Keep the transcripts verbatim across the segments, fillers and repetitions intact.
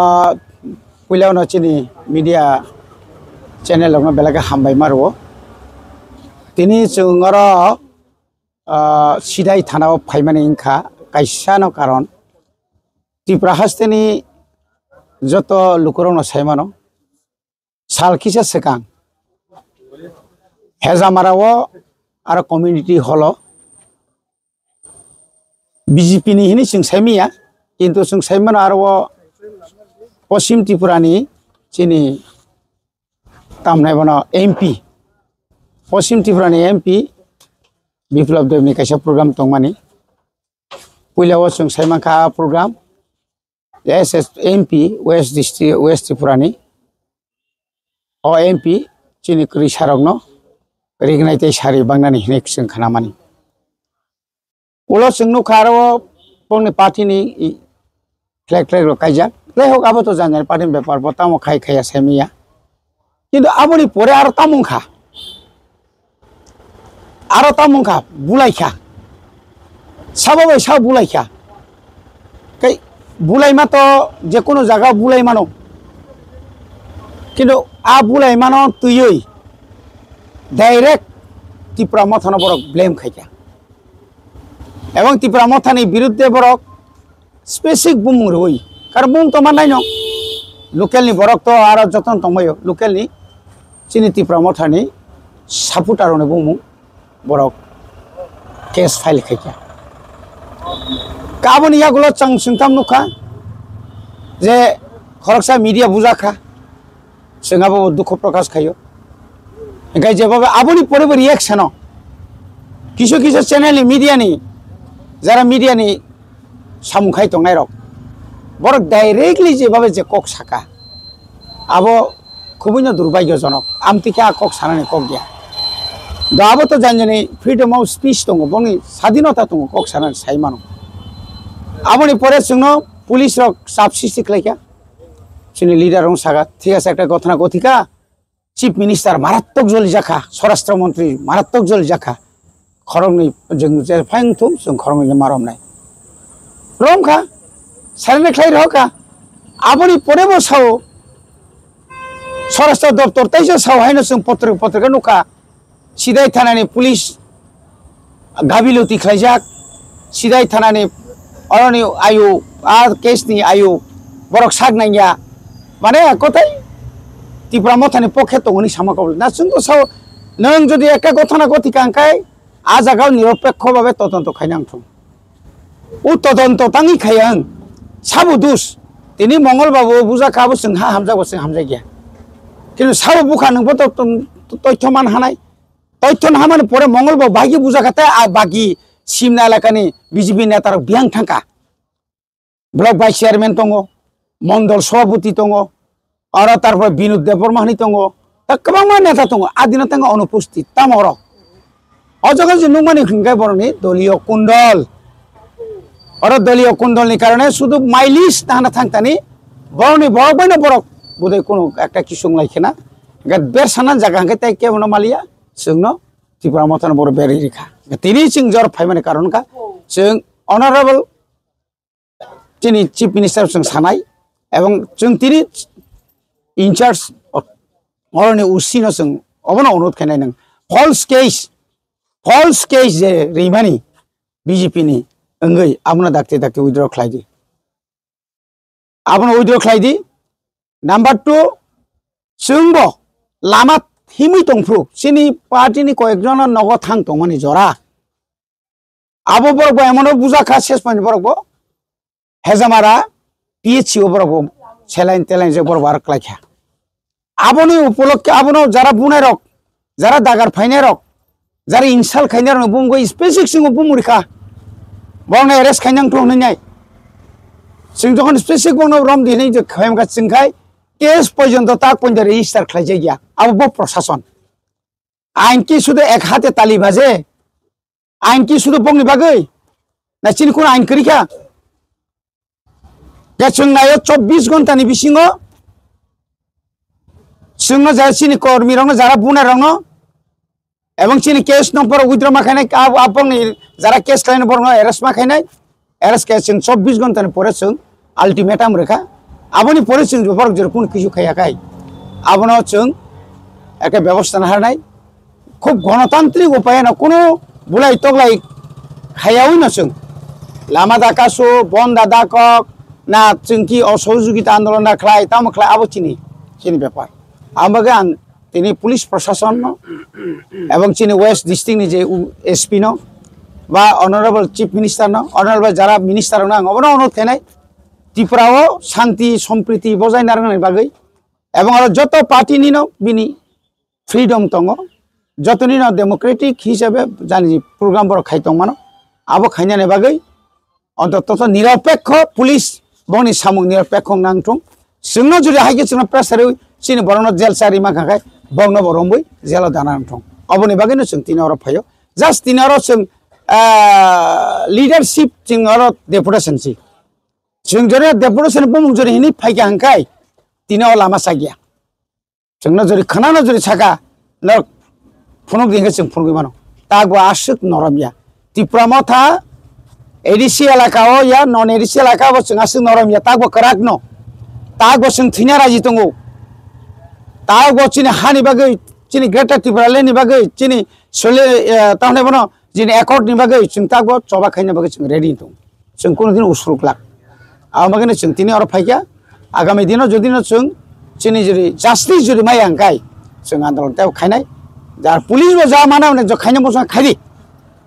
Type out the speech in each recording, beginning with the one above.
Ah, puila no chini media channel rokno belai khe hambai ma rwo. Tini chwng oro, ah, sidai thana o phaimani wngkha kaisa no karon. Tripura hasteni joto lukurokno sai mano. Sal kisa swkang Hejamara o aro community hall o B J P ni hini chwng sai manya, kintu chwng sai mano aro o Poschim Tripura ni chini tamnai bono M P, Poschim Tripura ni M P Biplab Deb ni kaisa program tongmani. Puila o chwng sai mankha a program S S M P West District, West Tripura ni. O M P chini kwrwi sarokno rignai tei sari bangnani hinwi chwng khnamani. Ulo chwng nukha aro bongni party ni i flag flag rok kaijak. Jaihok, abo to janjani party ni bepar, bo tamo khai khaiya sai manya. Kintu aboni pore aro tamo wngkha? Aro tamo wngkha, bulaikha. Sabo bai sabo bulaikha. Tei bulaima to je kono jaga bulai mano. Kintu a bulaimano twiwi direct Tipra Mothano borok blame khaikha. Ebong Tipra Mothani birudde borok specific bumung rwui. Karon bumung tongma naino. Local ni borok to aro jotono tongbaio. Local ni chini Tipra Mothani supporter rokni bumung borok case file khaikha. Kaboni yagulo chwng singtham nukha je khoroksa media bujakha. Chwng abo dukhu prokash khaio. Hinkhe jebaba aboni pore bo reaction o kisu kisu channel ni media ni, jara media ni samung khai tongnai rok, borok directly jebaba je kok saka, abo khubui no durbagyojonok. Amtwi khe a kok sanani kok ya. Do abo to jani jani freedom of speech tongo, bongni sadinota tongo, kok sanani sai mano. Aboni pore chwngno police rok chap sristi khlaikha. Chini leader rok saka, thik ase, ekta ghotona ghotika, chief minister marattok joli jakha, swarashtra montri marattok joli jakha, khoroknwi jwng je phai wngthung, chwng khoroknwi je marom nai. Romkha, sarini khlai rohorkha, aboni pore bo sao, swarashtra doptor teisa sao haino chwng potrika potrika nukha, Sidai thanani police gabiluti khlaijak, Sidai thanani oroni ayu, a case ni ayu borok sak nangya, mane kotai Tipra Mothani pokhe tongoni sama kobol. Na chwng to sao, nwng jodi ekka gothona gothika hwnkhe a jaga o niropekho babe todonto khaina wngthung. O todonto tangwi khayang, sabo dus. Tini Mongol Babu bujakha, abo chwng ha hamjak, bo chwng hamjakya. Kintu sabo bukha nwngbo to, to, to, toitho man hanai. Toitho no hamani pore Mongol Babu bahai khe bujakha, tei a bagi Simna elakani B J P netarok biyang thangkha. Block vice chairman tongo, mondol sobhapati tongo, aro tarpore Binod Debbarma hinwi tongo, ta kwbangma neta tongo, a dino thango onupusthit, tamo oro. O jaga je nukmani hwnkhe borokni doliyo kundol. Oro doliyo kundolni karone sudu mileage tahana thangtani, borokni borok baino borok budai kunu ekta kisung lai khena. Hwnkhe ber sana jaga hwnkhe tei kebono maliya, chwngno Tipra Mothano borok berwi rikha. Tini chwng jor phaimani karon wngkha, chwng honorable chini Chief Minister chwng sanai, ebong chwng tini in charge oroni O C no chwng obono onurod khainai, nwng false case, false case je rimani B J P ni wngwi abono dakti dakti withdraw khlai di, abono withdraw khlai di. Number two, chwngbo lama himwi tongphru chini party ni koyekjono nogo thang tongmani jora. Abo borok bo emono bujakha, ses point borok bo Hejamara P H C o borok bo saline teline je borok bo aro klaikha. Aboni upolokke abono jara bunai rok, jara dagar phainai rok, jara insult khainai rok bumgo specific singo bumurikha. Borokno arrest khainang thung hinai. Sing jokhon specific borokno rom di hinai je khaimkha chwngkhai case porjonto tak porjonto register khlaijakya. Abo bo prosason. Ain ki sudu ek hate tali baje? Ain ki sudu bongni bagwi? Na chini kun ain kwrwi kha? Ya chwng nayo chobbish ghonta ni bisingo chwngno jara chini kormi rokno, jara buna rokno, ebong chini case no borok withdraw ma khainai, a, a bongni jara case khlainai borokno arrest ma khainai, arrest khe chwng chobbish ghonta ni pore chwng ultimatum rwkha. Aboni pore chwng borok jora kunu kisu khaiya khai, abono chwng eke bebosta naharnai. Khub gonotantrik upaye no kunu bulai toklai khaiyawi no chwng lama da kasu, bon da dakok, na chwng ki osojogita andolon da khlai, tamo khlai, abo chini, chini bepar. Ang bagwi ang tini police proshasonno ebong chini West District ni je u-, S P no ba Honorable Chief Minister no, Honorable jara minister no ang obono ono thenai Tripura o shanti sompriti bojai narwknani bagwi ebong aro joto party ni no bini freedom tongo, joto ni no democratic hisabe jani program borok khai tongmano, abo khainani bagwi Ontoto to niropekho police bongni samung niropekho wng nang thung. Chwngno jodi hai khe chwngno pressure rwi chini borokno jail cha rima kha khai bongno bo romwi jail o dana nang thung. Oboni bagwino chwng tini oro phaio. Just tini oro chwng, ah, leadership chwng oro deputation si. Chwng jodi deputation bumung jodi hini phaikha hwnkhe tini o lama chakya. Chwngno jodi khwnano jodi saka, norok phunuk di hwnkhe chwng phunugwi mano. Takbo aswk norom ya. Tipra Motha A D C elaka o ya, non A D C elaka o chwng aswk norom ya, takbo kwrak no. Takbo chwng thwina raji tongo. Takbo chini hani bagwi, chini Greater Tipraland ni bagwi, chini sole, eh, tamni bono Jini accord ni bagwi chwng takbo choba khaina bagwi chwng ready tong. Chwng kunu din usruk lak. Abo bagwino chwng tini oro phaikha. Agami dino jodi no chwng chini jodi justice jodi maya hwnkhe chwng andolon tei khainai. Jar police bo ja mana hwnwi jo khaina bosong khaidi.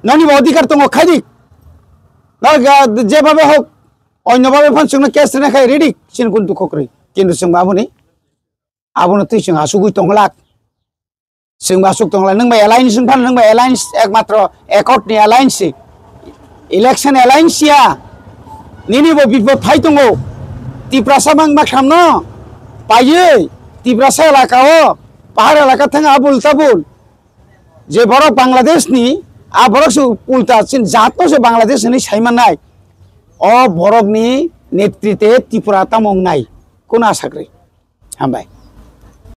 Noni bo adhikar tongo khaidi. Nor ga je babe hok onyo babe phan chwngno case rina khai ready. Chini kun dukho kwrwi. Kintu chwng baboni abono twi chwng asugwi tong lak. Chwng bo aswk tongla, nwng bai alliance wng phano, nwng bai alliance ekmatro accord ni alliance se. Election alliance ya. Nini bo bipod phai tongo. Tiprasa mang makhamno paiwi Tiprasa elaka o, pahar elaka thang abul tabul. Je borok Bangladesh ni, a borok se ulta chin jat no se Bangladesh ni sai mannai. O borok ni netrite Tripura tamo wngnai. Kono asa kwrwi. Hambai.